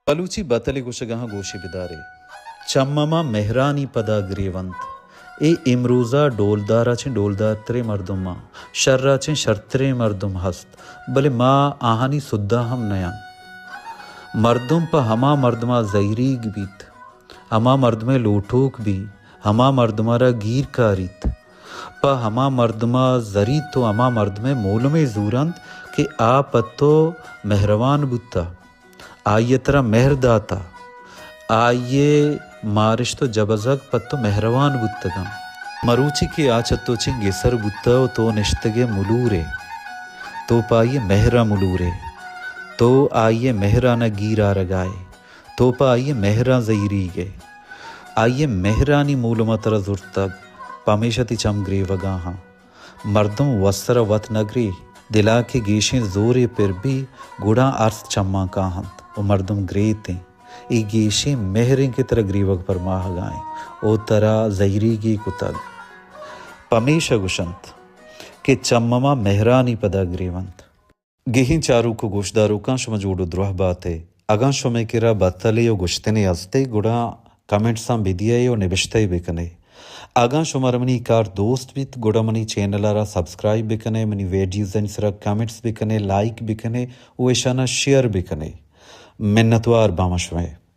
بلوچی بتلے گوشگاہاں گوشے بدارے۔ چمما مہرانی پدا گریونت۔ اے امروزا ڈولدارا چیں ڈولدارتریں مردماں، شرا چیں شرتریں مردم ہست، بلے ما آہانی سدھا ہم نیاں۔ مردم پہ ہما مردما زہیریگ بیت، ہما مردمئے لوٹوک بی، ہما مردمارا گیر کاریت، پہ ہما مردما زریت و ہما مردمئے مولمے زورنت کہ آ پہ تو مہروان بوتہ۔ آئی ء ترا مہر داتہ، آئی ء مارشت و جبزگ پہ تو مہروان بوتگاں۔ مروچی کہ آ چہ تو چنگ گسر بوتہ و تو نشتگ ئے ملور ئے، تو پہ آئی ء مہر ء ملور ئے، تو آئی ء مہران ء گیر آرگا ئے، تو پہ آئی ء مہراں زہیریگ ئے، آئی ء مہرانی مولم ء ترا زرتگ، پمیشا تئی چم گریوگا ہاں۔ مردم وسرا وت نہ گری، دلا کہ گیشیں زورے پر بی، گڑا ارس چماں کاہنت و مردم گریتیں۔ اے گیشیں مہریں کہ ترا گریوگ پرماہگائیں و ترا زہیریگی کتگ۔ پمیشا گوشنت کہ چمما مہرانی پدا گریونت۔ گہین چاروک و گوشداروکاں، شما جوڑ و دروہ بات ئے۔ اگاں شمئے کرا بتلے و گوشتنے ہست ئے، گڑا کمنٹساں بدیئے و نبشتہ ئے بکنے۔ اگاں شمارا منی کار دوست بیت، گڑا منی چینل ء را سبسکرائب بکنے، منی ویڈیوزانی سرا کمنٹس بکنے، لائک بکنے و اشانا شیئر بکنے۔ منتوار باں شمئے۔